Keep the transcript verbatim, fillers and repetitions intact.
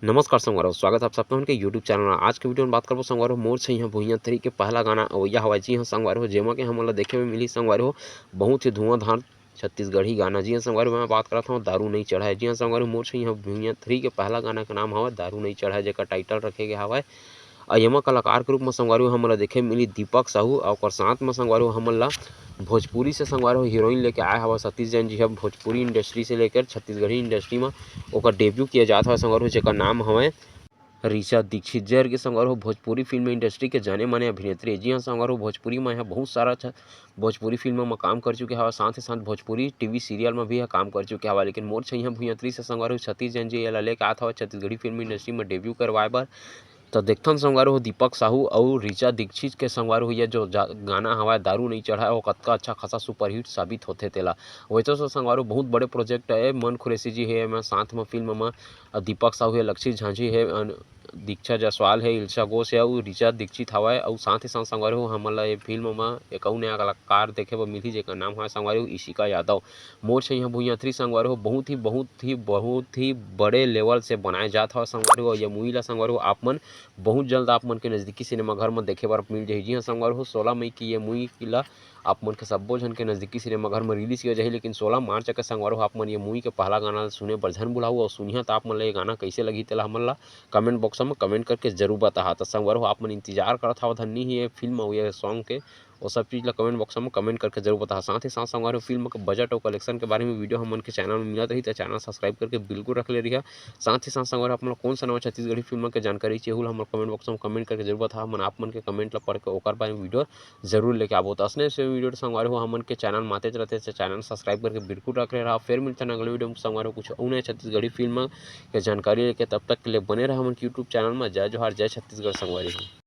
नमस्कार संगवारी हो, स्वागत है आप सबके हमन के YouTube चैनल में। आज के वीडियो में बात करबो संगवारी हो, मोर छैया भुइयां थ्री के पहला गाना अवइया हवय। जी हाँ संगवारी हो, जेमा के हमन ला देखे में मिली संगवारी हो, बहुत ही धुआंधार छत्तीसगढ़ी गाना। जी हाँ संगवारी हो, मैं बात करत हूँ दारू नहीं चढ़ाए। जी हाँ संगवारी हो, मोर छैया भुइयां थ्री के पहला गाना के नाम हवय दारू नहीं चढ़ाए, जेकर टाइटल रखे गए हवय। अउ एमा कलाकार के रूप में संगवारी हो, हमन ला देखे में मिली दीपक साहू, अउ ओकर साथ में संगवारी हो, हमन ला भोजपुरी से संगवारी हो हीरोइन लेके आए हवय सतीश जैन जी ह। भोजपुरी इंडस्ट्री से लेकर छत्तीसगढ़ी इंडस्ट्री में ओकर डेब्यू किया जात हवय संगवारी हो, जेकर नाम हवय ऋचा दीक्षित। जे हर के संगवारी हो भोजपुरी फिल्म इंडस्ट्री के जाने माने अभिनेत्री हे। जी हाँ संगवारी हो, भोजपुरी में यह बहुत सारा छ-, भोजपुरी फिल्म में काम कर चुके हवय, साथ ही साथ भोजपुरी टीवी सीरियल में भी यह काम कर चुके हवय। लेकिन मोर छैया भुइयां थ्री से संगवारी हो सतीश जैन जी एला लेके आत हवय छत्तीसगढ़ी फिल्म इंडस्ट्री में डेब्यू करवाए बर। तो देखथन संगवारी हो दीपक साहू अउ ऋचा दीक्षित के संगवारी हो ये जो जा-, गाना हवय दारू नहीं चढ़ाए, वो कतका अच्छा खासा सुपरहिट साबित होथे तेला। वैसे तो संगवारी हो बहुत बड़े प्रोजेक्ट है, मन कुरैशी जी हे एमा साथ में फिल्म में, अउ दीपक साहू हे, लक्षित झांझी हे, अन-, दीक्षा जायसवाल हे, इल्शा घोष हे अउ ऋचा दीक्षित हवय। अउ साथ ही साथ संगवारी हो हमन ला ये फिल्म में एक अउ नया कलाकार देखे बर मिलही, जेकर नाम हवय संगवारी हो इशिका यादव। मोर छैया भुइयां थ्री संगवारी हो बहुत ही, बहुत ही, बहुत ही बड़े लेवल से बनाए जात हवय संगवारी हो। ये मूवी ला संगवारी हो आप मन बहुत जल्द आप मन के नजदीकी सिनेमाघर में देखे बर मिल जाही। जी हाँ संगवारी हो, सोलह मई की ये मूवी ला आप मन के सब्बो झन के नजदीकी सिनेमाघर में रिलीज किया जाही। लेकिन सोलह मार्च के संगवारी हो आप मन ये मूवी के पहला गाना ला सुने बर झन भुलाहू, अउ सुनिहा त आप मन ला ये गाना कैसे लगही तेला हमन ला कमेंट बॉक्स में कमेंट करके जरूर बताहा। त संगवारी हो आप मन इंतजार करत हव धन्नी ही ये फिल्म अउ ये सॉन्ग के, वो सब चीज ला कमेंट बॉक्स में कमेंट करके जरूर बताहा। साथ ही साथ संगवारी हो फिल्म के बजट अउ कलेक्शन के बारे में वीडियो हमन के चैनल में मिलत रही, त चैनल सब्सक्राइब करके बिल्कुल रख ले रहिहा। साथ ही साथ संगवारी हो आप मन ला कौन सा नवा छत्तीसगढ़ी फिल्म के जानकारी चाहिए, हमर कमेंट बॉक्स में कमेंट करके जरूर बताहा। हमन आप मन के कमेंट ला पढ़ के ओकर बारे में वीडियो जरूर लेके आबो। त असने से वीडियो संगवारी हो हमन के चैनल माते रहते, चैनल सब्सक्राइब करके बिल्कुल रख ले रहा। फिर मिलते हैं अगले वीडियो में संगवारी हो कुछ अउ नया छत्तीसगढ़ी फिल्म के जानकारी लेके। तब तक के लिए बने रहा हमन के YouTube चैनल में। जय जोहार, जय छत्तीसगढ़ संगवारी हो।